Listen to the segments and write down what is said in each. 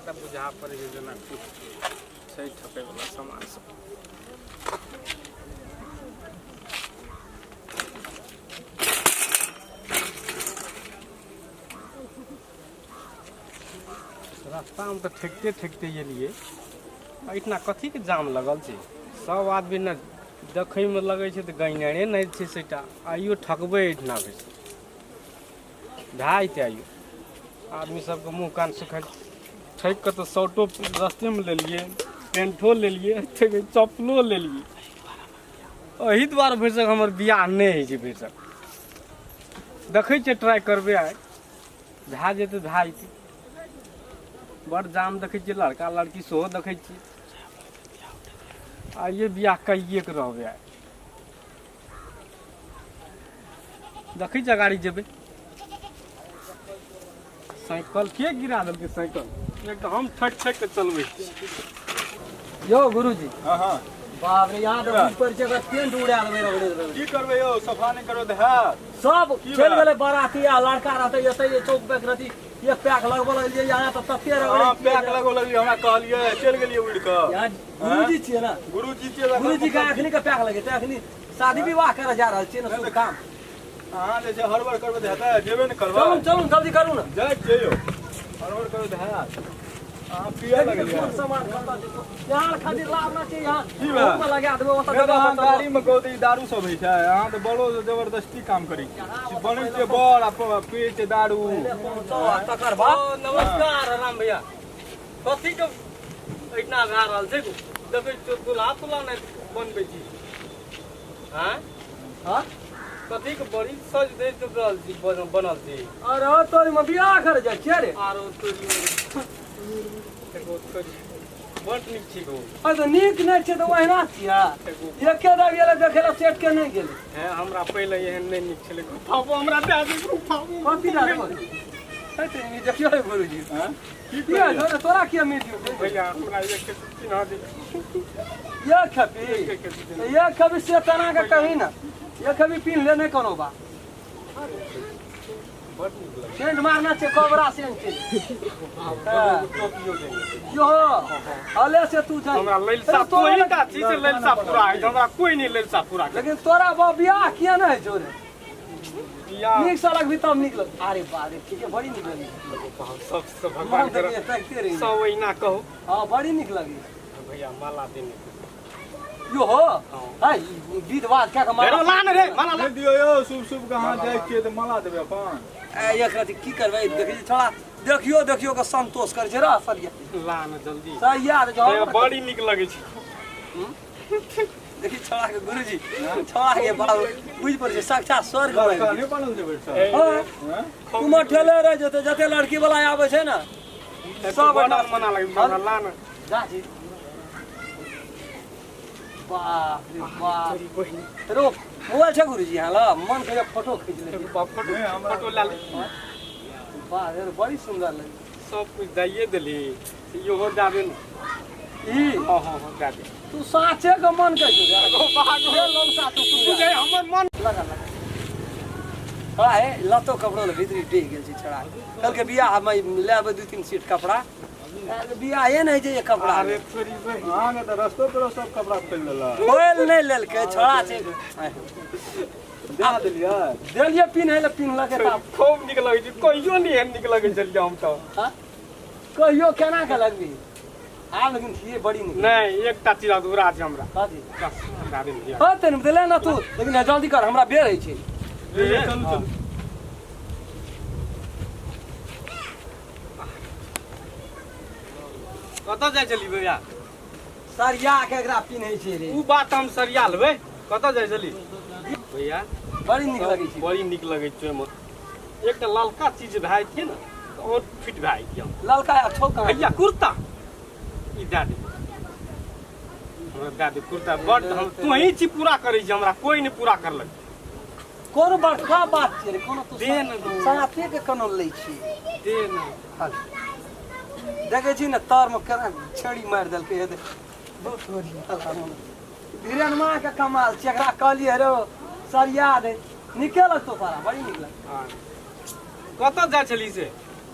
तऽ बुझा पड़ै छै जेना किछु छै ठकैवला सामान सब। रास्तामे तऽ ठेकते ठेकते एलियै, एहिठिना कथीके जाम लगल छै? सब आदमी ने देखैमे लगै छै तऽ गैनरे नहि छै सेटा। आइयो ठकबै एहिठिना बेसी भए जेतै। आइयो आदमी सबके मुँह कान सुखाइ ठकि कऽ तऽ शर्टो रस्तेमे लेलियै, पेंटो लेलियै, चप्पलो लेलियै। एहि दुआरे भरिसक हमर बियाह नहि होइ छै। भरिसक देखै छियै, ट्राइ करबै, आइ भए जेतै, भए जेतै। बड़ जाम देखै छियै, लड़का लड़की सेहो देखै छियै। आइए बियाह कहिए के रहबै। आइ देखै छियै, गाड़ी जेबै। साइकिल के गिरा देलकै? साइकिल एक तऽ हम ठकि ठकि कऽ चलबै छी। यौ गुरुजी। हाँ हाँ। बाप रे, यहाँ तऽ बुझि पड़ै छै एकर टेंट उड़ा देबै रगड़े रगड़े। की करबै यौ, सफा नहि करबै तऽ हैत सब की चलि बात? गेलै बराती आ लड़का रहतै एतै जे चौक पे रहती। एक पैक लगबऽ लगलियै यहाँ तऽ तते रगड़ै अहाँ छियै पैक जे- लगो लगलियै, हमरा कहलियै, चलि गेलियै उड़ि कऽ। यहाँ गुरुजी छियै ने? गुरुजी छियै तऽ गुरुजी के अखनी के पैक लगेतै? अखनी शादी विवाह करऽ जा रहल छियै ने, शुभ काम। अहाँ जे छै हड़बड़ करबै तऽ हेतै? जेबे ने करबै। चलू चलू, जल्दी करू ने। जाइ छियै यौ, हड़बड़ करबै तऽ हैत? अहाँ पियऽ लगलियै। कोन सामान कतऽ छै? यहाँ खातिर लाभ ना छै यहाँ। की भेल? ओहूमे लगा देबै ओतऽ नहि तऽ जगह अहाँ बचल। गाड़ीमे कहू दारू सब होइ छै। अहाँ तऽ बड़ो जबरदस्ती काम करै छी, बनै छियै बड़ आ पियै छियै दारू। पहिले पहुँचो आ तकर बाद। ओ, नमस्कार राम भैया। कथी के एहिठिना भए रहल छै? देखै छियौ दुल्हा तुल्हा नहि बनबै छी? आँय? हाँ? कथी के बड़ी सज धज रहल छी, बनल छी? अरे तोरी में बियाह करे जाइ छियै रे। आरो तोरी एगो तोरी बड नीक छी गो। अरे तऽ नीक नहि छै तऽ ओहिना छियै। एगो एके दाब गेलै देखै लए, सेट के नहि गेलै। हे, हमरा पहिले एहन नहि नीक छलै। फाबो हमरा दए दे, फाबो। कथी दए देबो? हे तऽ ई देखियौ रे गुरुजी। हँ? की किया करियै? झोरे तोरा किया मिल दियौ? भैया, हमरा एक के चिन्हा दे। एक खेपी? एक खेपी दे। एक खेपी से तना के कही ना, एक खेपी पीन ले, नहि कोनो बात। बड नीक लगै। सेंट मारना छै, कोबरा सेंट छै। टोपियो देने। यो हले से तू जा। हमरा ललसा अरे तोरा तोही टा छी से ललसा पूरा होइ छै, हमरा कोई नहि ललसा पूरा करे। लेकिन तोरा बा बियाह किया नहि होइ छौ रे? बियाह नीक से लगबी तब नीक लग। अरे बाप रे, ठीके बड़ी नीक लगी। सब सब भगवान मन करे देखिए ताकिते रही। सब ओहिना कहू। हाँ, बड़ी नीक लगी। भैया, माला देने। यो हो है विध वाद क्या के माला? ला ने रे, माला ला। नहि दियौ यौ, शुभ शुभ के अहाँ जाइ छियै तऽ माला देबै अपन? ए, एक रति की करबै, देखै छी छोड़ा, देखियो देखियो के संतोष करै छै रे सरिया। ला ने जल्दी। सरिया रे भैया, जो बड़ी नीक लगै छै। देखी छोड़ा के गुरुजी, छोड़ा के बाल बुझि पड़ै छै साक्षात स्वर्ग में लड़का आबि नहि बनल छै भरि साल? ए, गेल। हाँ, हँ? उमर ठेले रह जेतै, जते लड़की वाला आबै छै ने सब बड़ा एहिठाम- मना लगै छै, ला ने। जा छी। बाप रे बाप। तोरी बहिन। रो मोबाइल छै गुरुजी यहाँ ल? मन करे फोटो खींच ले। बाप, फोटो नहि, हमरा- फोटो ला ले। वाह रे, बड़ी सुंदर लगी। सब कुछ दैये देली, इहो दए दे ने। ई? हाँ हाँ हाँ, दए दे। तू साँचे के मन कहै छौ रे। गो बाग। ये लौसा तू तू जे हमर मन लगा लगा छड़ा हे, लतो कपड़ो ले भीतरी डहि गेल छै छड़ा। कहलकै बियाह मे लेबै दू तीन सीट कपड़ा, बियाहे नहि छै जे कपड़ा। अरे तोरी बहिन। अहाँके तऽ रस्तो पर सब कपड़ा खोलि देलक। खोलि नहि लेलकै, छड़ा छै। दए देलियै? देलियै पिन्है लए, पिन्हलकै तऽ खूब नीक लगै छै। कहियो नहि एहन नीक लगै छलियै हम तऽ। हाँ? कहियो केना के लगबी आब, लेकिन छियै बड़ी नीक। नहि, एकटा चीज अधूरा छै हमरा। कथी? बस दए दे भैया। हाँ तनि देले ना तू, लेकिन जल्दी कर, हमरा बेर होइ छै। ए, चलू चलू। कतऽ जाइ छली भैया? सरिया के एकरा पिन्है छै रे। उ बात हम सरिया लेबै। कतऽ जाइ छली भैया? बड़ी नीक लगै छै। बड़ी नीक लगै छै। ओहिमे एकटा ललका चीज भए जैतियै ने तऽ आओर फिट भए जैतियै हम। ललका छौ कहाँ? भैया, कुर्ता ई दए दे हमरा, दए दे कुर्ता। बड हम तोही छी पूरा करै छी, हमरा कोई नहि पूरा करलक। कोनो बड़का बात छै रे कोनो तू? दे ने दू। साफे के कोनो लै छी। दे ने। देखै छी ने तर मे केना छड़ी मारि देलकै। हे देख, धीरेन के कमाल छै। एकरा कहलियै रो सरिया दे, नीके लगतौ तोरा, बड़ी नीक लगतौ। हाँ। कतऽ जाइ छली से?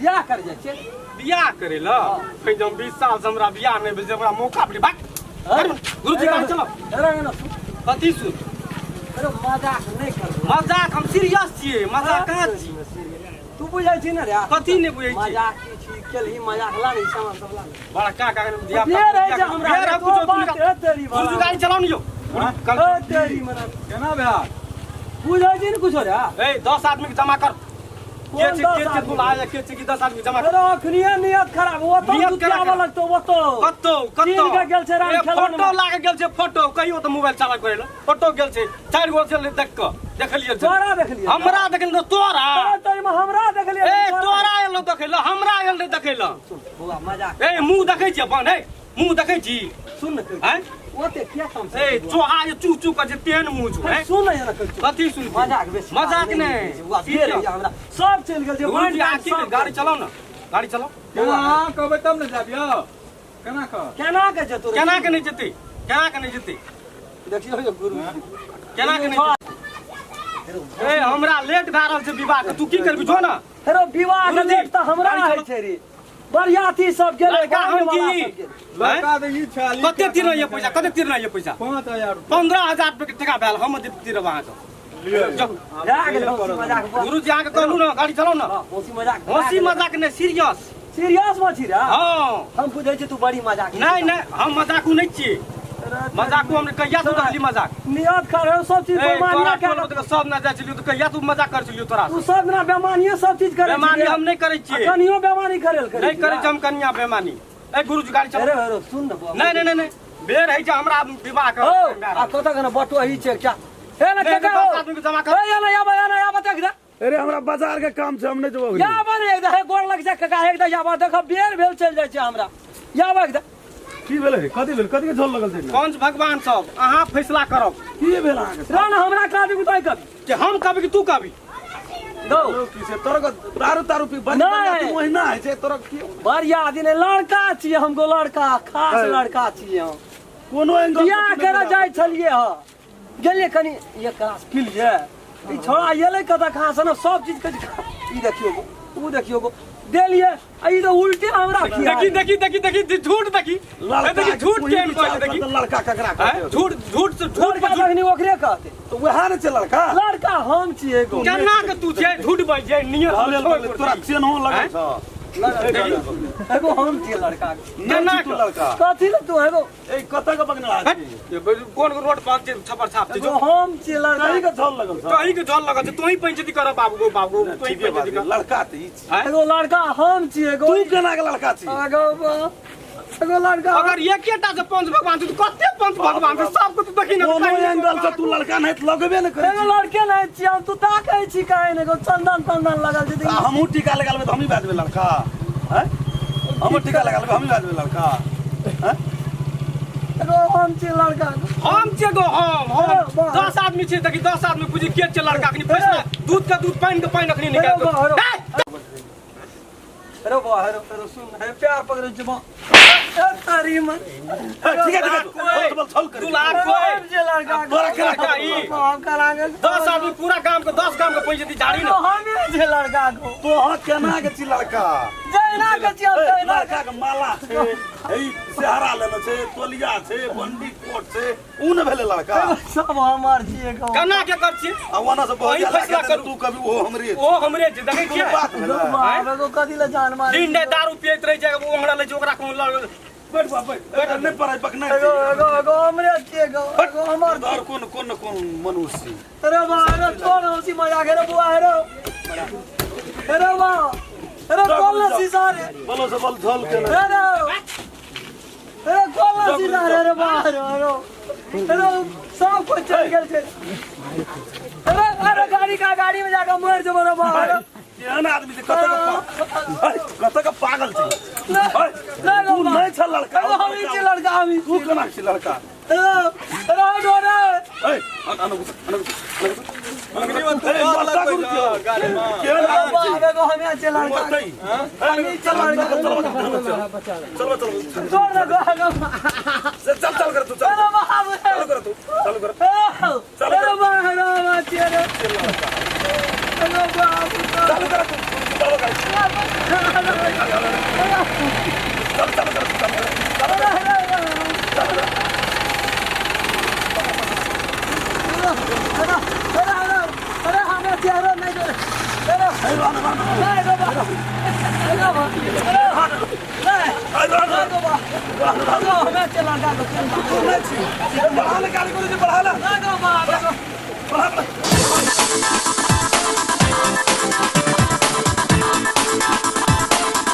बियाह कर जाइ छियै। बियाह करे ल फेर जब 20 साल से हमरा बियाह नहि भेल हमरा मौका भेल भाग। गुरुजी गाड़ी चलाओ। अरे ना सुन। कथी सुन? अरे मजाक नहि कर। मजाक हम सीरियस छियै, मजाक कहाँ छी? तू बुझै छी ने रे? कथी नहि बुझै छी? मजाक की छी, केलही मजाक ला ने सामान सब ला। बड़का का दिया बेर है जे हमरा बेर है तो कुछो बात है तेरी गुरुजी वाला। गाड़ी चलाओ ने यौ। कल ए तेरी मना केना भेल? बुझै छी ने कुछो रे? ए 10 आदमी के जमा कर। के कोन छै 10 के छै आदमी? बुला के छै कि 10 आदमी जमा कर। अरे अखनिये नियत खराब ओ तो नियत जुतिया केना वाला तो वो तो कतौ कतौ चीन के गेल छै राम ए, खेलौन फोटो में। लागे गेल छै फोटो कहियो तऽ मोबाइल चालू करे ल फोटो गेल छै 4 गो छै देख क देखलियै छै। तोरा देखलियै हमरा देखल तऽ तोरा तोरा तो एहिमे हमरा देखलियै ए तोरा एलो देखै ल हमरा एल रे देखै ल। सुन बौआ मजाक ए मुंह देखै छी अपन ए मुंह देखै छी सुन ने कहै हैं ओते किया काम ए चोहा जे चू चू कर छै तेहन मुंह छौ हैं सुन ने ना कहै कथी सुन मजाक बेसी मजाक नहि बुआ बेर होइया हमरा सब चलि गेल छै गुरुजी मारि आखिर सब गाड़ी चलाओ ना गाड़ी चलाओ। केना अहाँ कहबै तब ने जायब यौ? केना कह? केना के जेतौ रे? केना के नहि जेतै केना के नहि जेतै देखियौ यौ गुरु केना के नहि जेतै? ए हमरा लेट भए रहल छै विवाह के तू की करबी जो ना। हेरो विवाह के गुरुजी, लेट तऽ हमरा गाड़ी होइ चलाओ। छै रे बरियाती सब गेलै लड़का हम बाप की? वाला सब गेलै। लड़का तऽ ई छै अली कते तीर ये पैसा कते तीर ये पैसा? 5000 रुपया। 15000 रुपया के टका भेल हम तीरब अहाँके। लिअ। जाउ। भए गेलै हँसी मजाक बौआ। गुरुजी अहाँके कहलहुँ ने गाड़ी चलाउ ने। हँ, हँसी मजाक भए हँसी गेलै। मजाक नहि सीरियस। सीरियस मे छी रे? हँ हम बुझै छी तू बड़ी मजाक नहि नहि हम मजाकू नहि छियै मजाकू हम कहिया तू देखली मजाक? नियत खराब सब चीज ए बेमानिया तोरा के टोल में सब ना जाइ छलियौ तऽ कहिया तू मजाक कर छलियौ तोरा? तू सब दिना बेमानिये सब चीज करै बेमानी हम नहि करै छियै। कनियो बेमानी करेल करै नहि करै छी हम कनिया बेमानी। ए गुरुजी गाड़ी अरे चलाउ। अरे सुन ने बौआ। नहि नहि नहि नहि बेर होइ छै हमरा विवाह के। ओ आ कतऽ के ने बटुआ ही छै क्या हे ने नहि, काका दस हो। आदमी के जमा कर। ए ना याबा ना याबा देख दे। अरे हमरा बाजार के काम छै हम नहि जेबो। याबा ने एक दे हे गोर लग जा काका एक दे याबा देख बेर भेल चलि जाइ छै हमरा याबा एक दे। की भेलै रे? कथी भेल? कथी के झोल लगल छै? पंच भगवान सब अहाँ फैसला करब। की भेल अहाँके? रे ने हमरा कहबी कि तोय कहबी कि हम कहबी कि तू कहबी? दौ की से तोरा दारू तारू पी बड़ी नहि। तू ओहिना होइ छै तोरा की बढ़िया दिन लड़का छियै हमको लड़का खास लड़का छियै हम। कोनो एंगल बियाह करऽ जाइ छलियै हँ गेलियै कनि एक ग्लास पी लियै ई छोड़ा एलै कतऽ कहाँ से ने सब चीज कहै छै ई देखियौ गो ऊ देखियौ गो देलियै आ ई तऽ उल्टे हमरा खिया देखी देखी देखी देखी झूठ देखी ए देखी झूठ केहन कहै छै देखी लड़का ककरा हैं? कहते झूठ झूठ से झूठ लड़का पर झूठ तखनी ओकरे कहतै तऽ उएह ने छै लड़का। लड़का हम छियै गो केना के तू छै झूठ बाजि छै नियत हलेल छोड़ बगल तोरा चेन्हो लगल हैं? छौ। एगो हम छियै लड़का केना नहि छी तू के? लड़का। कथी ले तू एगो ए कतऽ के बगनरा हट, छी? ये कोन रोड पर छै छपर छाप छै एगो हम छियै लड़का कहीं के झोल लगल छौ? कहीं के झोल लगल छै तू ही पंचायती कर बाबू गो बाबू गो तू ही ठीके बात पंचायती छै, कर। लड़का तऽ ई छी। हैं? एगो लड़का हम छियै एगो तू केना के लड़का छी? एगो एगो लड़का अगर एकेटा से पंच भगवान छै तो कते पंच भगवान छै सबके तू देखी ना कोनो एंगल से तू लड़का नहि तऽ लगबे ने करै एगो लड़के नहि छियै हम तू ताकै छी काहे ने एगो चंदन तंदन लगल छै छी। आ हमहूँ टीका लगा लेबै तऽ हमही भए जेबै लड़का हैं? हमहूँ टीका लगा लेबै हमही भए जेबै लड़का हैं? एगो हम छियै लड़का हम छियै गो हम हम अरे वाह। 10 आदमी छियै देखी 10 आदमी पूछी के छै लड़का अखनी फैसला दूध के दूध पानि के पानि अखनी निकाल अरे वाह, अरे दे। अरे वाह अरे अरे सुन हे प्यार पकड़ै छै बा ए तारी मन ए, ठीक है ठीक है कोई। बोल बोल छल कर तू लाख कोई हम छियै लड़का तोरा केना लड़का ई? हम करांगे 10 आदमी पूरा गाम के 10 गाम के पंचायती झाड़ी ना हमे छियै लड़का को तोहर केना के छी लड़का? जैना के छियै ए, तैना लड़का के माला छै ए सेहरा लेने छै तोलिया छै बंडी कोट छै ऊ ने भेलै लड़का। सब हमर छियै गो केना के कर छियै आ ओना से वही बहुत फैसला करू। तू कभी ओ हमरे ओ हमरे छै देखै कोनो छियै बात भेलै बाप एगो कथी ले जान मारै दिन राति दारू पियैत रहै छै ओ हमरा लै छै ओकरा कोनो लड़ बैठ बा बैठ बैठ नहि पढ़ाइ बकनाइ एगो एगो एगो हमरे छियै गो एगो हमर और कोन कोन कोन मनुष्य छी? अरे बा अरे छोड़ हंसी मजाक अरे बुआ अरे अरे बा अरे कौन ला शीशा रे बोलो से बोल झोल के अरे अरे कौन ला शीशा रे अरे बा अरे अरे अरे सब कुछ चल गेल छै अरे अरे गाड़ी का गाड़ी में जाकर मर जेबो रे बा अरे केहन आदमी छै कतऽ के कतऽ के पागल छै नहीं, नहीं, तू नहि छ लड़का एगो हम ही छियै लड़का हम ही तू केना छी लड़का अरे अरे हटो रे ए अन अन अग्नि में तू डर लगबै छौ गाड़ी में। केहन अरे आदमी बा छै एगो हमे छियै लड़का मरतै हमी छियै लड़का चल चल छोड़ दे गो एगो चल चल कर तू चल अरे बाप रे चालू कर तू चालू कर अरे बा अरे बा छियै रे अरे बाप रे चालू कर तू चल गाड़ी। चल चल चल चल चल। अरे हमें चेहरा नहीं दे। अरे नहीं बाबा, नहीं बाबा, नहीं नहीं बाबा, हमें चला। बढ़ा ले गाड़ी को, बढ़ा ले।